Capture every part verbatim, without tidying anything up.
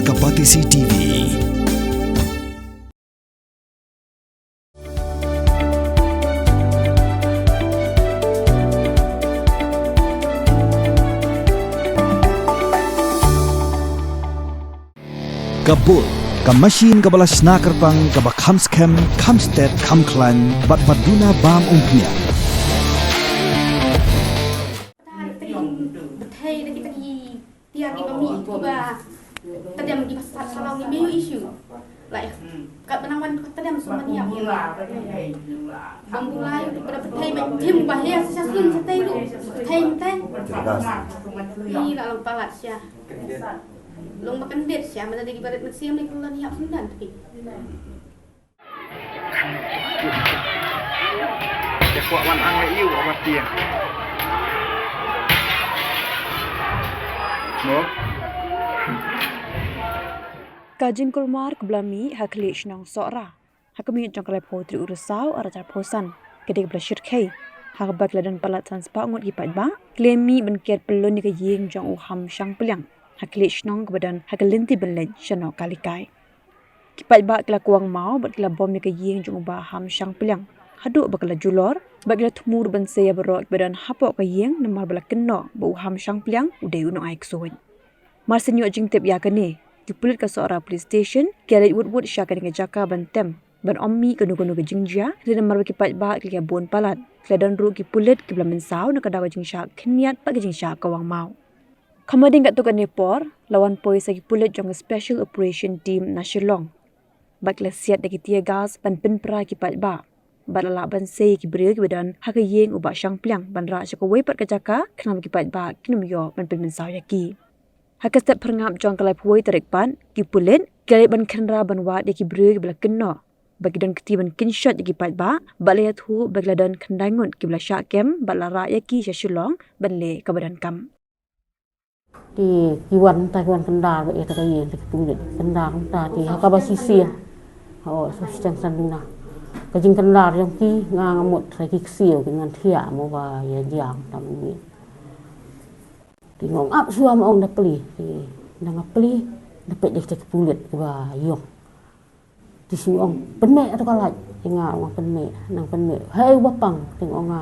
Ka Batesi T V. Ka Bull, ka machine kaba la shna kyrpang, kaba kham skhem, kham stet, kham khlaiñ, bad ba duna bam umphniang. Bthei da kita ki tiar kiba mih kiba tadem kiba sat shalong ki mih issue. Lai kat ba nang wan tadem sum ban ïap ïa. Bam bulai pada bthei ba jim ba hia sa sum sa tei lu. Bthei mteng. Ni la long palat sha. Long ba kan det sha, mana dei kiba rit mynsiem ni kan ïap sum dan tapi. Te kwah wan ang ïa u, wan tieng. Mo? Ka jingkulmar kaba la mih ha khlieh shnong Sohra ha ka miet jong ka laiphew tarik u Risaw arhajar arphew san ka dei kaba la shyrkhei ha kaba ki la don palat san spah ngut ki paidbah ki la mih ban ker pyllun ïa ka ïing jong u Ham Shangpliang ha khlieh shnong kaba don ha ka lynti ban leit sha Nohkalikai. Ki paidbah ki la kwah maw bad ki la bom ïa ka ïing jong u Bah Ham Shangpliang haduh ba ka la julor bad ki la thmu ruh ban sei ïa baroh kiba don hapoh ka ïing namar ba la kynnoh ba u Ham Shangpliang u dei u nongai ksuid. Mar shen ïoh jingtip ïa kane, ki pulit ka Sohra Police Station ki la leit wut wut sha kane ka jaka ban tem ban ym mih kano kano ka jingjia, lane namar ba ki paidbah ki la ïa bun palat. Ki la don ruh ki pulit kiba la mynsaw na ka daw ka jingshah khyndiat bad ka jingshah kawang maw. Kham hadien katto katne por la wan poi sa ki pulit jong ka Special Operation Team na Shillong bad ki la siat da ki tear gas ban pynpra ki paidbah bad la lah ban sei ïa ki briew kiba don ha ka ïing u Bah Shangpliang ban rah sha kawei pat ka jaka khnang ba ki paidbah kin ym ïoh ban pynmynsaw ïa ki. Ha ka step phyrngap jong ka laiphew wei tarik pat ki pulit ki la leit ban khynra ban wad ïa ki briew kiba la kynnoh ba ki don kti ban kynshot ïa ki paidbah bad la ïathuh ba ki la don khyndai ngut kiba la shah kem bad la rah ïa ki sha Shillong ban leh kaba donkam. Te ki wan mynta ki wan kyndar bad ïa kata ka ïing, te ki pulit kyndar mynta te ha kaba shisien. Ho, sa shisien san duna. Ka jingkyndar jong ki nga nga mut sa ki ksiew ki ngan thiah mo ba ïa jam tam ni. Te nga ong ap shuwa ma ong da plie. Te nda nga plie da peit da kita ki pulit kiba ïong. Te shu ong pynmih to ka light. Te nga ong pynmih, nang pynmih. Hei u ba pang, te nga ong nga.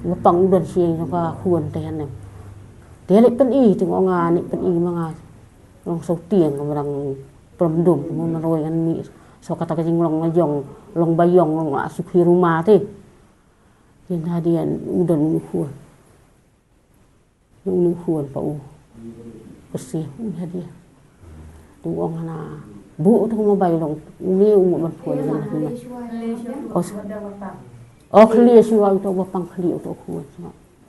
U ba pang u don sha ïing jong ka khun te hangne. Te leit pyni, te nga ong nga leit pyni ma nga. Long saw tieng ka mrang pyrmdum mo na roi ngan mih. So kata ka jinglong nga ïong, long ba ïong long la sukhi ruma te. Te na dien u don u khun. Nang nang khun pa u. Kyrsiang u hadien. Tu ong hana. Bu tu ma bai long. Une u ban khun ban khun. Os. Oh khlieh shuwa uto ba pang khlieh uto khun.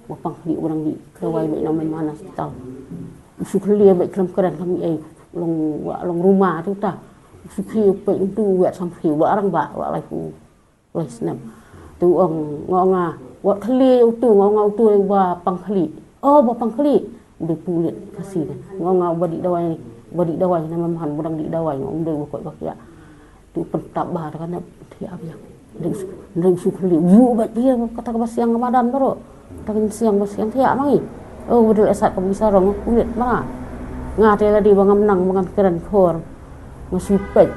Ba pang khlieh u dang dih dawai ba ina man man hospital. U shu khlieh ba khlem kren kam ei long wa long ruma tu ta. U shu khlieh u peit utu wat sam khlieh ba arang ba wa lai ku. Lai snem. Tu ong nga ong nga wat khlieh utu nga ong nga utu ba pang khlieh. Oh ba pang khlieh. Dei pulit Khasi ne. Nga ong nga ba dih dawai, ba dih dawai na man man ba dang dih dawai nga ong dei ba koit ba khiah. Tu pyntap ba ta ka ne thiah biang. Dei u shu khlieh. Yu ba thiah kata ka ba siang ka madan baroh. Kata ka siang ba siang thiah ma ngi. Oh ba dei esat ka ba ngi sarong pulit ma nga. Nga te la dei ba ngam nang ba ngan kren khor. Nga shu peit.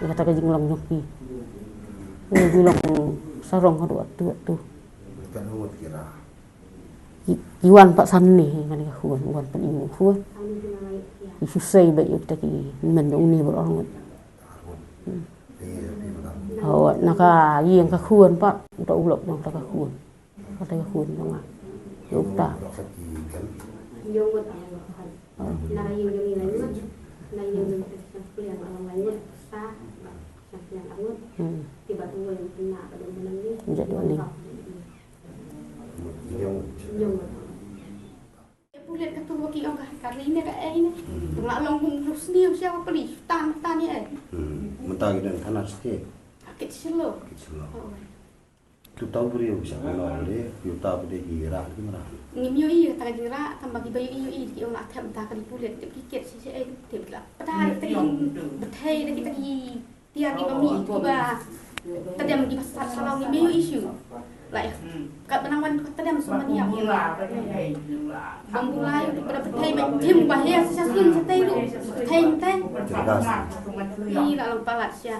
Kata ka jinglong jong ki. Ngi ju long sarong haduh atu atu. Kan ngut kira. Ki, ki wan pat san ne, ngan ka khun, wan pat inu khun. Ki shu sei ba ïa kita ki men da une ba ong ngut. Oh, na ka ïing ka khun pat, uta u lok jong ta ka khun. Kata ka khun jong nga. Ïa uta. Hmm. Jadwal ni. Pulit ka tu ba ki ong ka, ka ri ne ka ei ne. Nga long kum lu sniew sha wa pli, tan tan ne ei. Hmm. Mynta ki don thana state. Kit shilo. Kit shilo. Oh. Tu tau briew sha ka long le, yu tau de ki ra ki mara. Ngi myo i ta ka jira, tamba ki ba yu i yu i ki ong la them ta ka di pulit, tip ki kit shi shi ei, tip la. Pata ki ta ki, bthei da ki ta ki, tiar ki ba mi, ki ba, ta dem ki ba sat shalong ngi myo issue. Lai, kat ba nang wan ta dem sum ban ïap ïa. Bam bulai, pada bthei ba jim ba hia sa sum sa tei lu, bthei mteng. Cerdas. Ni la long palat sha.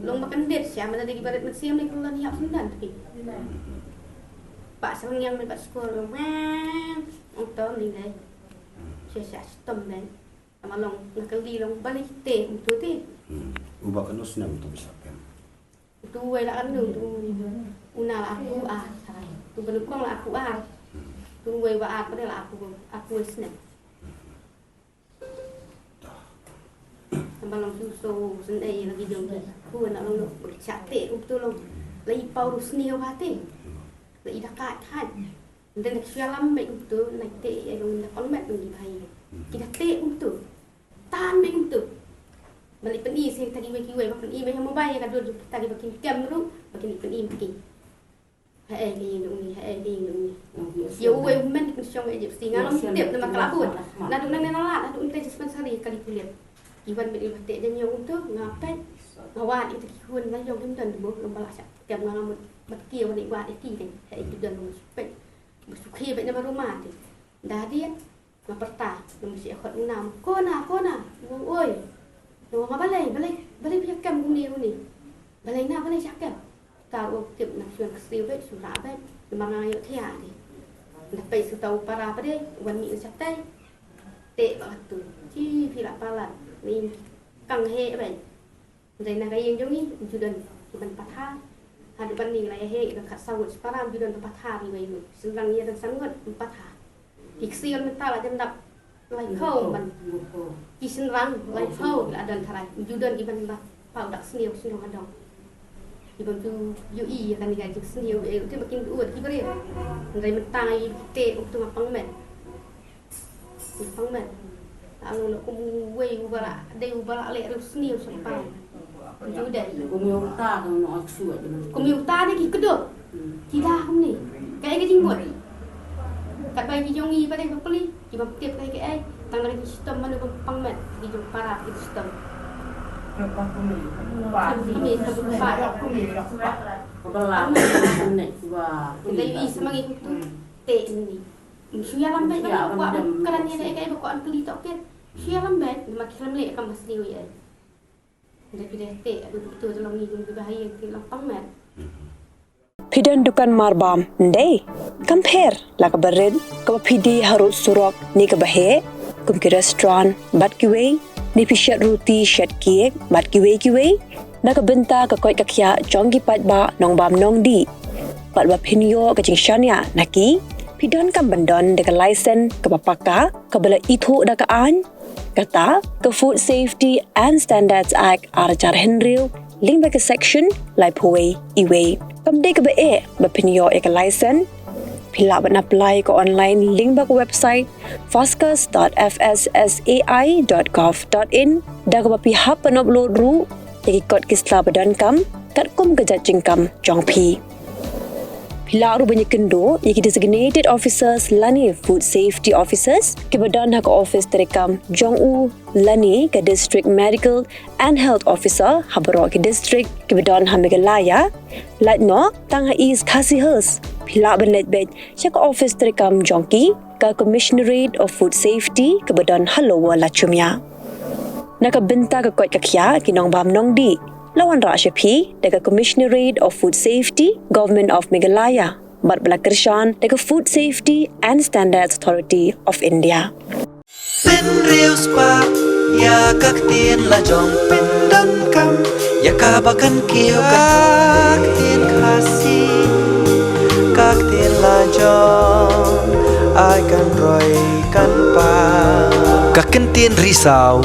Long ba kyndit sha, mana dei ki barit mynsiem ni ka long ïap sendang te ki. Pak Srengeng me pat skul long, weng. Ong to ni dei. Sha sha stom dei. Ama long na kali long balei te kumto te. Hmm. Uba kano snem to bisa kem. Tu wei la anu tu. Una la aku ah, sarai. Tu ba nyngkong la aku ah. Tu wei ba aku dei la aku, aku wei snem. Tang ba long tu so snem lagi jong ki. Ku na long lo chate kumto long. Lai pau ru snem ba te. Lai da ka khat. Nda nek shuwa lam bek kumto, na te ïa long na pang met ngi bhai. Kita te kumto. Tan bek kumto. Balik pyni se kita kiwei kiwei, ba pyni bek ha mobile ïa ka dur kita kiba kin kem ruh, ba kin pyni bek ki. Ha eh ki jong ni, ha eh ki jong ni. Ïa uwei u men ki shong ïa jep si nga long tip namar ka la bun. Na duk nang ne na la, na duk nte dispensary ka li kulit. Iwan bek iwa te jan jong kumto, nga pet. Nga wan ita ki hun na jong kim don mo, long ba la sha. Kem nga mut bat ki wan iwa iti kan. Ha eh ki don mo pet. Ba sukhi bad na ma ruma te. Da dia. Nga pyrta, nga mesti khot una. Kona, kona. Nga oi. Nga nga balei, balei, balei phi kem kumne kumne. Balei na, balei sha kem. Tar u kip na shuan ksriu bad, sura bad. Namar nga ïoh thia te. Nda pei su tau para pade, wan mi na chatai. Te ba tu. Chi phi la palat. Ni kang he bad. Dei na ka ïing jong ngi, ju don ki ban pathar. Haduh ban ni la ïa heh, ïa ka khat saw ngut shipara, ju don ban pathar iwei iwei. Sendang ïa dang san ngut ban pathar. Ki ksiar mynta la jan dap lai phew ban. Ki sendang lai phew la don tharai. Ju don ki ban dap pau dak sniew sniew hadong. Ki ban ju ju i ïa kane ka jingsniew, eh, uti ba kin duh ki briew. Dei mynta ngi te uktu ma pang met. Pang met. Alo lo kum uwei u ba la, dei u ba la leh rus ni u sempang. Ju dei. Kum ïa uta dang no ak suat. Kum ïa uta dei ki kdop. Ki da kum ni. Kaei ka jingmut. Kat bai ki jong ngi ba dei ba peli, ki ba tip kaei kaei. Tang dang ki shitom mano ba pang met, ki jong para ki shitom. Kumi, kumi, kumi. Kepala, kumi, kumi. Dei wi sama ngi tu. Te ni. Shu ïalam beit ba kwah ka dang ïa ka ba kwah kylli tok kit. Shu ïalam beit, ma ki lem leh kam ba sniew ïa. Nda phi dei te, adu doktor te long ngi jong ki ba ha ïing te long pang met. Phi don dukan marbam, ndei. Kam pher, la kaba rit, kaba phi die harud surok, ne kaba heh, kum ki restaurant, bad kiwei, ne phi shet ruti, shet cake, bad kiwei kiwei, na ka bynta ka koit ka khiah jong ki paidbah nongbam nongdih. Bad ba phin ïoh ka jingshaniah na ki, phi donkam ban don da ka license kaba paka, kaba la ithuh da ka aiñ, kata ka Food Safety and Standards Act ar hajar hynriew, lyngba ka section laiphew wei, iwei. Kam dei kaba eh ba phin ïoh ïa ka license, phi lah ban apply ka online lyngba ka website fascus dot F S S A I dot gov dot in, da kaba phi hap ban upload ruh ïa ki kot ki sla ba donkam katkum ka jait jingkam jong phi. Phi lah ruh ban ïakynduh ïa ki designated officers lane food safety officers kiba don ha ka office treikam jong u lane ka district medical and health officer ha baroh ki district kiba don ha Meghalaya. Lait noh tang ha East Khasi Hills, phi lah ban leit beit sha ka office treikam jong ki, ka Commissionerate of Food Safety kaba don ha Lower Lachumia. Na ka bynta ka koit ka khiah ki nongbam nongdih, la wanrah sha phi da ka Commissionerate of Food Safety, Government of Meghalaya, bad ba la kyrshan da ka Food Safety and Standards Authority of India. Pynriewspah ïa ka ktien lajong, pyndonkam ïa kaba kan kiew, ka ktien Khasi, ka ktien lajong, ai kan roi kan pa. Ka kyntien Risaw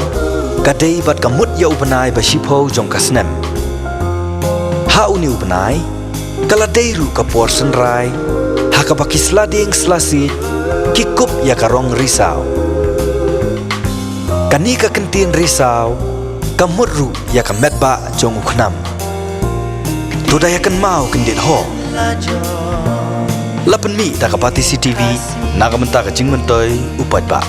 ka dei bad ka mut ïa u bnai ba shiphew jong ka snem. Ha une u bnai ka la dei ruh ka por synrai ha kaba ki sla dieng sla siej ki kup ïa ka rong risaw. Kane ka kyntien Risaw ka mut ruh ïa ka metbah jong u khnam. To da ïa kynmaw kyndit ho. La pynmih da ka Batesi TV na ka bynta ka jingmyntoi u paidbah.